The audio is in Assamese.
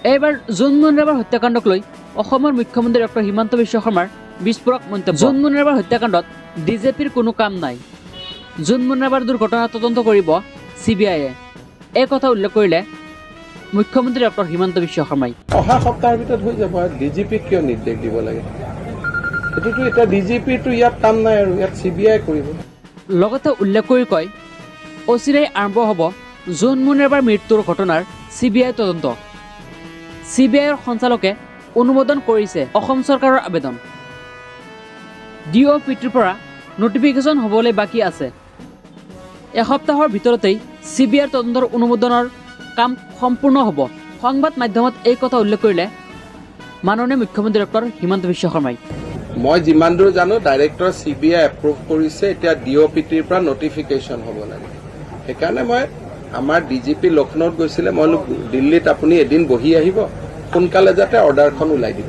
এইবাৰ জোনমণি ৰাভাৰ হত্যাকাণ্ডক লৈ অসমৰ মুখ্যমন্ত্ৰী ডক্টৰ হিমন্ত বিশ্ব শৰ্মাৰ বিস্ফোৰক মন্তব্য। জোনমণি ৰাভাৰ হত্যাকাণ্ডত ডিজেপিৰ কোনো কাম নাই। জোনমণি ৰাভাৰ দুৰ্ঘটনা তদন্ত কৰিব চিবিআইয়ে, এই কথা উল্লেখ কৰিলে মুখ্যমন্ত্ৰী ডক্টৰ হিমন্ত বিশ্ব শৰ্মাই। অহা সপ্তাহৰ ভিতৰত হৈ যাব। ডি জি পিক কিয় নিৰ্দেশ দিব লাগে? এইটোতো এতিয়া ডি জি পিৰতো ইয়াত কাম নাই আৰু ইয়াত চিবিআই কৰিব। লগতে উল্লেখ কৰি কয়, অচিৰেই আৰম্ভ হ'ব জোনমণি ৰাভাৰ মৃত্যুৰ ঘটনাৰ চিবিআই তদন্ত। চিবিআইৰ সঞ্চালকে অনুমোদন কৰিছে অসম চৰকাৰৰ আবেদন। ডিঅ'পিটিৰ পৰা নটিফিকেশ্যন হ'বলৈ বাকী আছে। এসপ্তাহৰ ভিতৰতেই চিবিআইৰ তদন্তৰ অনুমোদনৰ কাম সম্পূৰ্ণ হ'ব। সংবাদ মাধ্যমত এই কথা উল্লেখ কৰিলে মাননীয় মুখ্যমন্ত্ৰী ডক্টৰ হিমন্ত বিশ্ব শৰ্মাই। মই যিমান দূৰ জানো, ডাইৰেক্টৰ চিবিআই এপ্ৰুভ কৰিছে, এতিয়া ডিঅ'পিটিৰ পৰা নটিফিকেশ্যন হ'ব লাগে। সেইকাৰণে মই আমাৰ ডিজিপি লক্ষ্ণৌত গৈছিলে, মই বোলো দিল্লীত আপুনি এদিন বহি আহিব, সোনকালে যাতে অৰ্ডাৰখন ওলাই দিব।